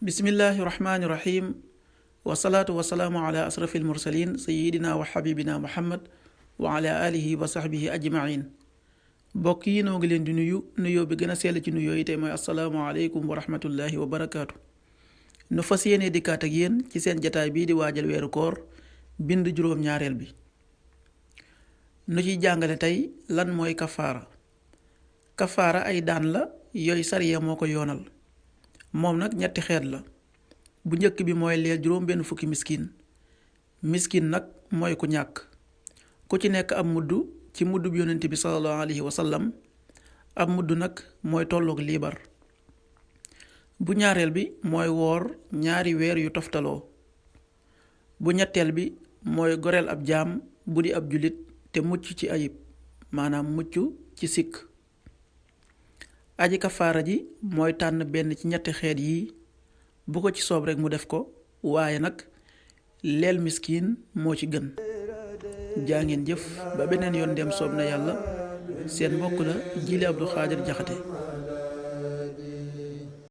bismillahi rahmaani rahim wasalaatu wasalaamu ala asrafil mursalin sayidina wa xabibina muhammad wa ala alihi wa sahbihi ajmain mbokk yi noo ngi leen di nuyoo bi gën a sell ci nuyoo yi tey mooy asalaamualeykum wa rahmatullahi wa barakaatu. nu fas yéene dikkaat ak yéen ci seen jataay bii di waajal weeru koor bind juróom-ñaareel bi. nu ciy jàngale tey lan mooy kafaara. kafaara ay daan la yooyu sariya moo ko yoonal. moom nag ñetti xeet la. bu njëkk bi mooy leel juróom benn fukki miskin nag mooy ku ñàkk. ku ci nekk ab mudd ci mudd bi yonent bi sallallahu alayhi wa sallam. ab mudd nag mooy tolloog liibar. bu ñaareel bi mooy woor ñaari weer yu toftaloo. bu ñetteel bi mooy goreel ab jaam bu di ab jullit te mucc ci ayib maanaam mucc ci sikk. aji kafaara ji mooy tànn benn ci ñetti xeet yi bu ko ci soob rekk mu def ko waaye nag leel miskin moo ci gën. jaa ngeen jëf ba beneen yoon dem soob na yàlla seen mbokk la Jili Abdou Khadir Jaxate